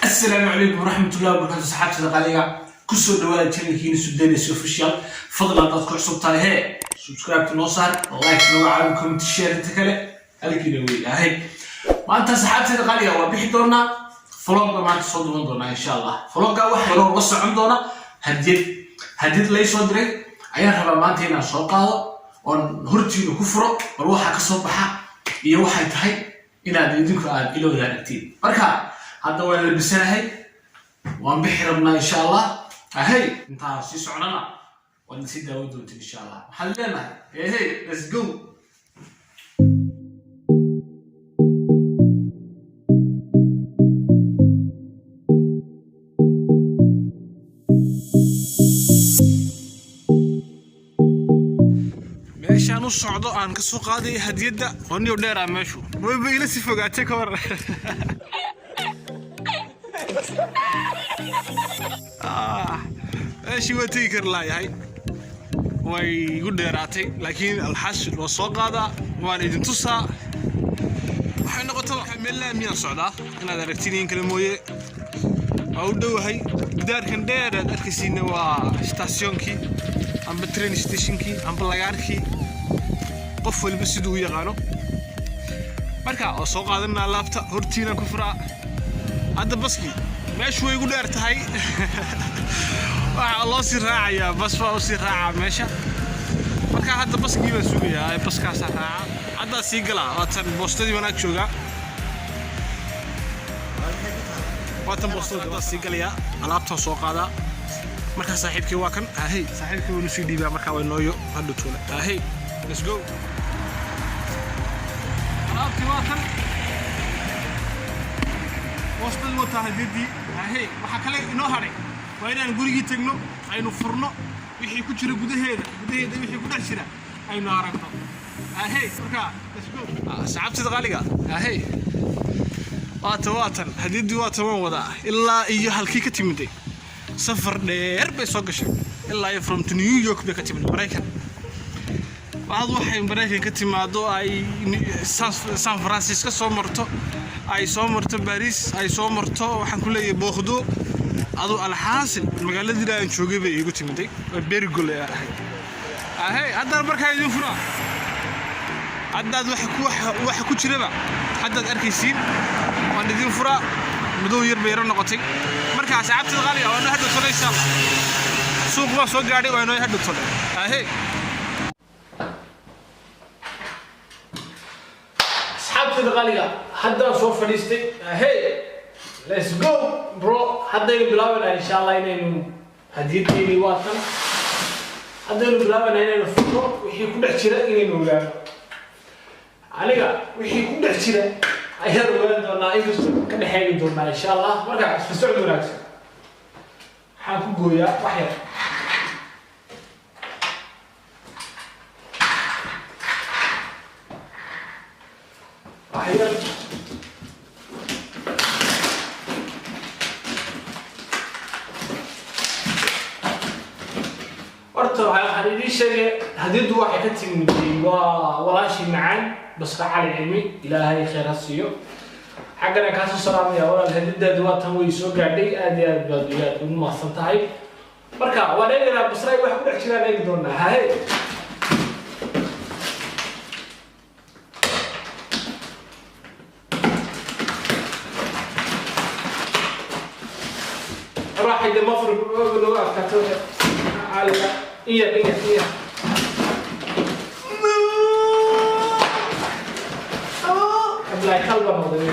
Asalaamu calaykum waraxmatullahi wabarakatu. Saxaabtada qaaliga, kusoo dhawaada channelkiina Sudanes Official. Fadlan haddaad ku cusub tahay, hee, subscribe noo saar, like nooga caawi, comment, share, inta kale halkiina wey ahay. Maanta, saxaabtada qaaliga, waa bixi doonaa, vlogga maanta soo duwan doonaa insha Allah. Vlogga waxaa loo la socon doona hadiyad lay soo diray ayaan rabaa maanta inaan soo qaado oon hortiina ku furo. Bal waxaa ka soo baxa iyo waxay tahay inaad idinku aad ila wadaaragtiin. Marka hadda waan labisanahay, waan bixi rabnaa insha Allah. Ahey, intaan sii socnana waad sii daawan doontiin insha Allah. Waxaan leenahay, ehey, let's go. Meeshaan u socdo aan ka soo qaaday hadiyadda qoniyo dheeraa, meeshu wayba ila sii fogaatay ka war. Meeshii waa tegi kar laayahay, way igu dheeraatay, laakiin alxaasil waa soo qaadaa, waan idin tusaa. Waxay noqotaba meel laamiyaan socdaa, inaad aragtiin in kale mooye. Waa u dhowahay gidaarkan dheer aad arkaysiina, waa stationkii amba train stationkii amba lagaarkii, qof waliba siduu u yaqaano. Marka waa soo qaadanaa laabta, hortiina ku furaa. Hadda baskii meeshu way igu dheer tahay, waxaa loo sii raacayaa bas, baa usii raacaa meesha. Marka hadda baskii baan sugayaa, baskaasaa raaca, haddaa sii galaa. Waatan boostadii baan ag joogaa, waatan boostadii waa sii galayaa, alaabtaan soo qaadaa. Markaa saaxiibkii waa kan, ahey, saaxiibkii waanu sii dhiibaa. Markaa waa nooyo hadha tuule. Ahey, let's go. Alaabtii waa tan, boostadii wataa, hadiyadii. Ahey, waxaa kale inoo hadhay waa inaan gurigii tegno, aynu furno wixii ku jira gudaheeda, wixii ku dhex jira aynu aragno. Ahey, markaa let's go, saxaabtida qaaliga. Ahey, waatan, waatan hadiyaddii, waatan, waan wadaa. Ilaa iyo halkii ka timiday, safar dheer bay soo gashay, ilaa iyo from to New York bay ka timid, Maraykan. Waxaad waxay Maraykan ka timaado, ay San Francisco soo marto, ay soo marto Paris, ay soo marto, waxaan ku leeyahay, Bordeaux, adu alxaasil magaaladii aan joogay bay iigu timiday, waa berigol ay ahayd. Ahey, haddaan markaa idin furaa, haddaad waxa ku jiraba haddaad arkaysiin, waan idin furaa. Madow yar bay yaro noqotay. Marka asxaabtada qaaliga, waa noo hadhow tole insha Allah. Suuq baa soo gaadhay, waa inoo hadhow tole. Ahey, asxaabtada qaaliga, haddaan soo fadhiistay. Ahey, let's go bro. Haddaynu bilaabanaa insha Allah inaynu hadiyadeeni, waatan, haddaynu bilaabanaa inaynu furno, wixii ku dhex jira inaynu ogaano. Aniga wixii ku dhex jira ayaan ogaan doonaa, inkastoo ka dhexeegi doonaa insha Allah. Marka isla socod wanaagsan. Waxaan ku gooyaa wax yar. Wax yar. Horta waxaan idiin sheegay, hadiyaddu waxay ka timid waa walaashii macaan Basra Cali Cilmi, Ilaahay khayr ha siiyo. Xaggana kaasoo salaamaya walaal. Hadiyadaadu waa tan, way soo gaadhay, aad iyo aad baad iyo aad ugu mahadsan tahay. Marka waan eegaynaa, Basra wax ku dhex jiraan eegi doonaa. Haye, راح مفرق لو adkaato caaliga, in yar, in yar, in yar. Ablaay kalba noqday.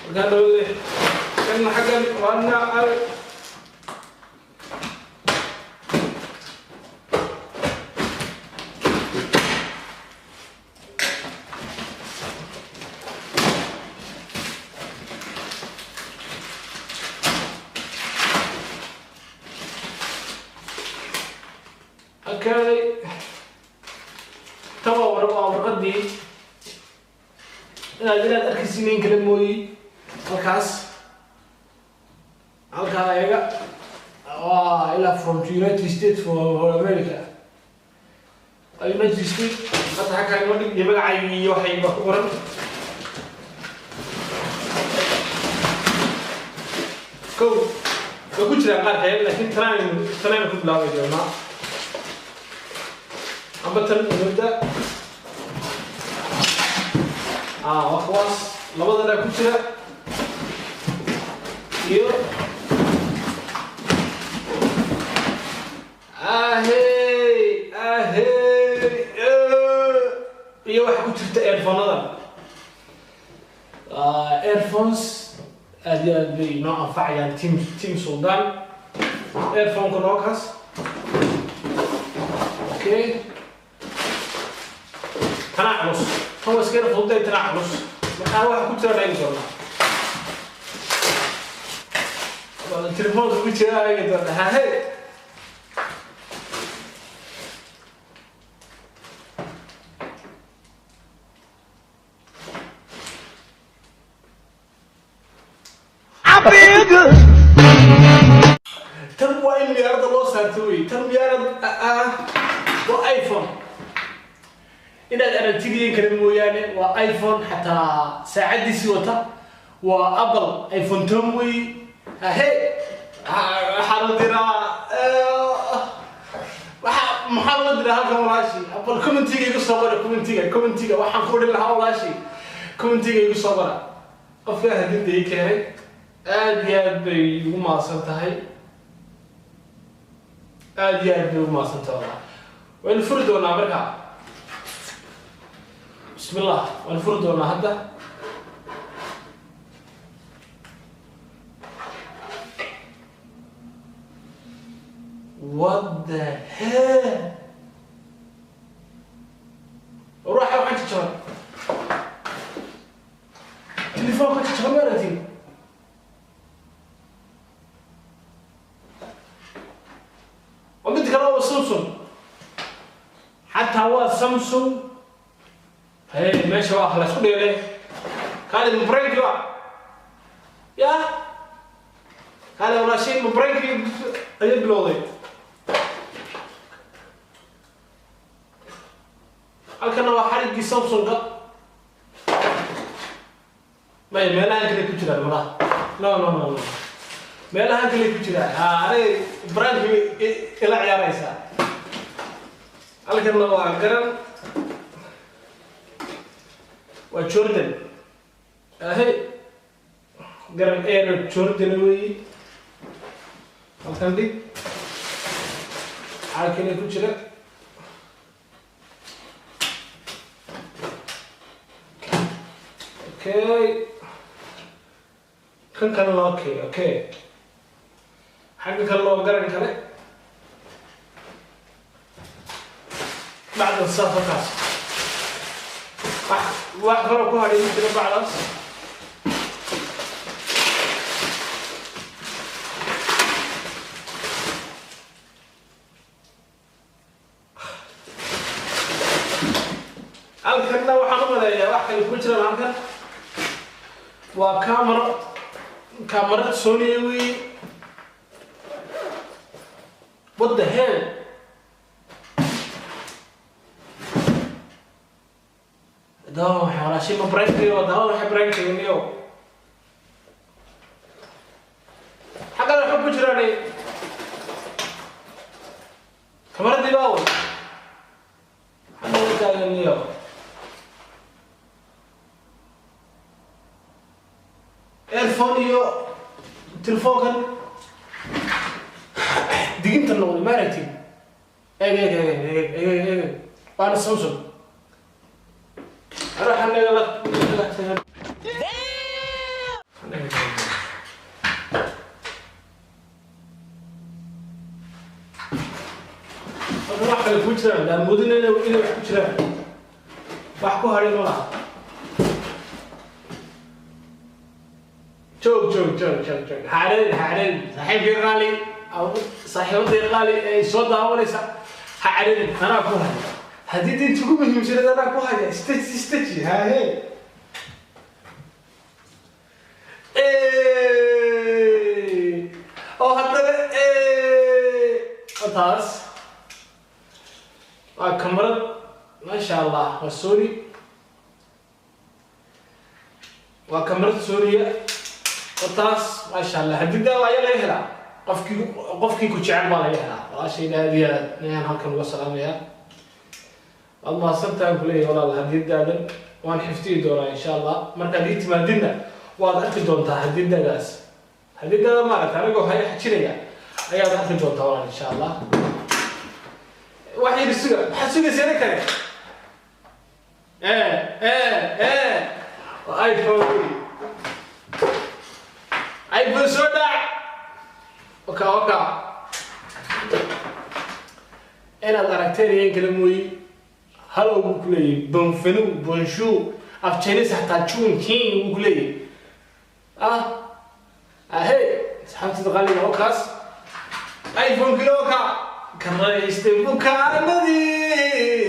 Markaa dawlade kan xaggan waana. Okay, tan waa warqadii, inaad arkaysiin in kale mooyi. Halkaas, halkaa eega, waa ilaa from the United States for America. Ayuu najiistay hadda xagga inoo dhig iyo magacaygii iyo waxay baa ku qoran. Kow way ku jiraan qaar kale, laakiin tanaynu ku bilaabi doonaa amba tan mudda waa kuwaas labadana ku jira iyo ahey ahey iyo waxa ku jirta earphone-adan. Earphones aad iyo aad bay inoo anfacayaan team Suldaan. Earphone-ka noo kaas. Okay, tanaa culus, tan waa iska yar fududay, tanaa culus. Markaa waxa ku jira eegi doonaa, telefoonka ku jira eegi doonaa. Hahe, I feel good. Tan waa in miyaaradda loo saarto wey. Tan miyaarad ah waa iPhone, inaad aragtidiin kale mooyaane. Waa iPhone, xataa saacaddiisii wata. Waa Apple iPhone 10 wey. Hahe, waxaa la diraa, waxa maxaa loo diraa halkan walaashii? Bal commentiga igu soo qora, commentiga waxaan ku odhan lahaa walaashii, commentiga igu soo qora. Qofka hadida ii keenay aad iyo aad bay igu mahadsan tahay, aad iyo aad bay ugu mahadsan tahay wallah. Waynu furi doonaa markaa. Bismillah, waynu furi doonaa hadda. What the hell? Ruuxa waxaan jajaban, telefoonka jajaban, ma aragtiin? Waa mid kale oo Samsung, xataa waa Samsung. Hey, meesha waa la isku dheelay. Kaali, mabranki waa ya kaali walaashay, mabranki ayay bilowday. Halkana waa xariggii Samsunga. Maya, meelahan kale ku jiraan malaha. No, no, no, no, meelahan kale ku jiraan. Ha, anay branki ila ciyaaraysaa. Halkana waa garan, waa Jordan. Ahe, garan Air Jordan weeyi. Halkan dhig. Maxaa kale ku jira? Okay, kan kale. Okay, xagga kale loo garan kale bacdan saas halkaas wax kaloo ku hadhay ma jiro bacdaas. Halkanna waxaan u maleeyaa wax kale kuma jiraan. Halkan waa camera, kamarad Sony wey. What the hell? Dawa waxay walaashay, ma prankiyo? Dawa waxay prankiyo. Xaggana waxba ku jiraan. Kamaradii baa way xagga u taaganiyo. Earphone iyo telefoonkan diginta noqday, ma aragtid? Eeg, eeg, eeg, eeg, eeg, eeg. Waana Samsung. Waxaan nagala wax kale ku jiraan daamoodin inay wax ku jiraan. Wax ku hadhay ma laha. Joog, joog, joog, joog, joog. Hareyn, hareyn, saaxiibkii qaali, saaxiibadii qaali ee soo daawanaysa, ha careerin. Anaa ku haya haddii dinta ugu muhiimsanayd, anaa ku haya. Staji, staji. Hahe, oo haddana taas Waa kamarad, maasha Allah, waa Sony, waa kamarad Sony-ya taas, maasha Allah. Hadida ayaa laga helaa, qofkii ku jecel baa laga helaa. Walaashayda aad iyo aad ayaan halkan uga salaamayaa. Waad mahadsantahan kuleeyahay, walaal. Hadiyadaadan waan xifdiyi doonaa, insha Allah. Markaad ii timaadidna waad arki doontaa hadiyadaadaas. Hadiyadaada maaragta anigoo haya xajinaya ayaad arki doontaa, walaal, insha Allah. Wax yidhi suga, maxaad sugaysa kale? Waa iPhone wey, iPhone soo dhac. Waka inaad aragteen iyan kala mooyi. Hello buu ku leeyahay, bonfenu, bonjour, af Chinese xataa chunkin buu ku leeyahay. Ahe, asxaabtida qaaliga, wakaas iPhone kilo ka karaystay bukaanadii.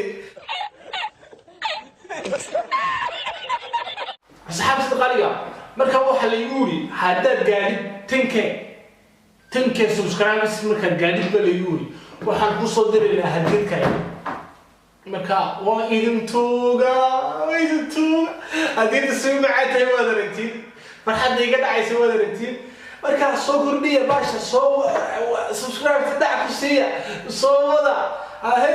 Asxaabtida qaaliga, marka waxaa la igu yiri haddaad gaadhid 10K, 10K subscribers markaad gaadhid ba la igu yiri, waxaan kusoo diraynaa hadiyad kale. Marka waa idin tuuga, waa idin tuuga. Hadiyadda soo macaa tahay waad aragtiin, farxadda iga dhacaysa waad aragtiin. Markaa soo kordhiya baasha, soo subscribe dhac ku siiya, soo wada. Ahe,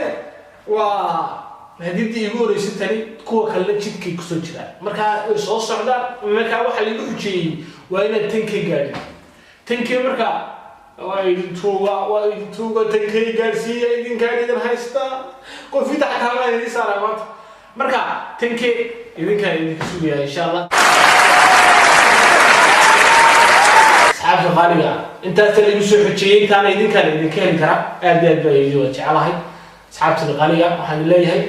waa hadiddii igu horeysay tani, kuwa kalena jidkay kusoo jiraan, markaa way soo socdaan. Markaa waxaa laigu xujeeyey waa inaad 10K gaadhin, 10K. Markaa waa idin tuuga, waa idin tuuga. 10K gaadhsiiya, idinkaan idin haystaa. Qofida xataa maa idin saaraa maanta. Marka 10K idinkaan idinka sugaya, insha Allah. Asxaabta qaaliga ah, intaasa laigu soo xojeeyey, intaana idinkaan idinka heli karaa. Aad iyo aad baa idin wada jecelahay, asxaabtada qaaliga. Waxaan leeyahay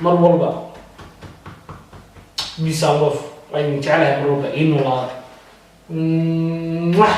mar walba peace and love. Waa idin jecelahay mar walba. Ii noolaada. Mwah.